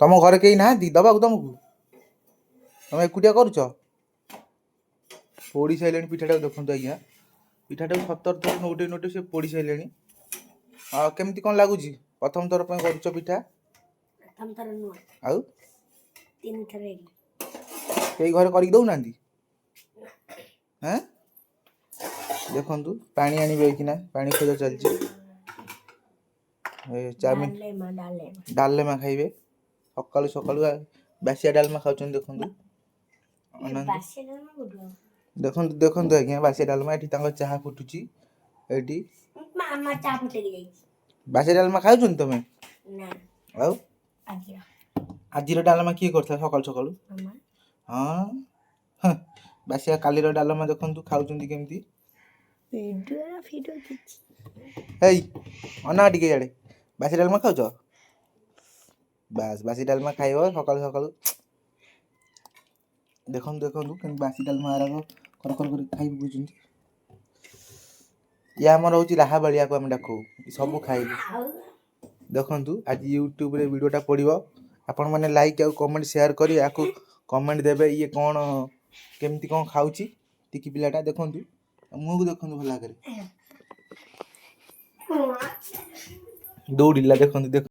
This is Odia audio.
ତମ ଘରେ କେହି ନାହାନ୍ତି ଦବାକୁ ତମକୁ? ତମେ ଏକୁଟିଆ କରୁଛ? ପୋଡ଼ି ସାରିଲେଣି ପିଠାଟାକୁ, ଦେଖନ୍ତୁ ଆଜ୍ଞା। ପିଠାଟାକୁ 17 ଥର ନଉଟେଇ ନଉଟେଇ ସେ ପୋଡ଼ି ସାରିଲେଣି। ଆଉ କେମିତି କ'ଣ ଲାଗୁଛି? ପ୍ରଥମ ଥର ପାଇଁ କରୁଛ ପିଠା? ପ୍ରଥମ ଥର ନୁହଁ। ଆଉ? ତିନି ଥର ହେଇଗଲା। କେହି ଘରେ କରିକି ଦଉନାହାନ୍ତି? ହେଁ, ଦେଖନ୍ତୁ, ପାଣି ଆଣିବେ ଏଇକିନା, ପାଣି ଖୋଜା ଚାଲିଛି। ଏ ଚାଉମିନ। ଡାଲେମା, ଡାଲେମା। ଡାଲେମା ଖାଇବେ ସକାଳୁ ସକାଳୁ। ବାସିଆ ଡାଲମା ଖାଉଛନ୍ତି, ଦେଖନ୍ତୁ, ଅନାନ୍ତୁ। ବାସି ଡାଲମା କୋଉଠୁ ହବ? ଦେଖନ୍ତୁ, ଦେଖନ୍ତୁ ଆଜ୍ଞା, ବାସିଆ ଡାଲମା। ଏଠି ତାଙ୍କ ଚାହା ଫୁଟୁଛି ଏଇଠି। ମାମା ଚା ଫୁଟେଇକି ଯାଇଛି। ବାସିଆ ଡାଲମା ଖାଉଛନ୍ତି ତମେ? ନା। ଆଉ? ଆଜିର। ଆଜିର ଡାଲମା କିଏ କରିଥିଲା ସକାଳୁ ସକାଳୁ? ମାମା। ହଁ, ବାସିଆ କାଲିର ଡାଲମା ଦେଖନ୍ତୁ, ଖାଉଛନ୍ତି କେମିତି। ଭିଡ଼ିଓ ଫିଡ଼ିଓ କିଛି। ହେଇ, ଅନା ଟିକେ ଇଆଡ଼େ। ବାସି ଡାଲମା ଖାଉଛ? ବାସ୍, ବାସି ଡାଲମା ଖାଇବ ସକାଳୁ ସକାଳୁ। ଦେଖନ୍ତୁ, ଦେଖନ୍ତୁ, କେମିତି ବାସି ଡାଲମା ଗୁରାକ କର କର କରି ଖାଇ ପକଉଛନ୍ତି। ଇଏ ଆମର ହେଉଛି ରାହାବାଳିଆକୁ ଆମେ ଡାକୁ, ସବୁ ଖାଇବୁ। ଆଉ। ଦେଖନ୍ତୁ, ଆଜି ୟୁଟ୍ୟୁବରେ ଭିଡ଼ିଓଟା ପଡ଼ିବ। ଆପଣମାନେ ଲାଇକ୍ ଆଉ କମେଣ୍ଟ ସେୟାର କରି ୟାକୁ କମେଣ୍ଟ ଦେବେ, ଇଏ କ'ଣ କେମିତି କ'ଣ ଖାଉଛି ଟିକି ପିଲାଟା। ଦେଖନ୍ତୁ, ମୁହଁକୁ ଦେଖନ୍ତୁ ଭଲ ଆଗରେ। ଦୌଡ଼ିଲା, ଦେଖନ୍ତୁ, ଦେଖନ୍ତୁ।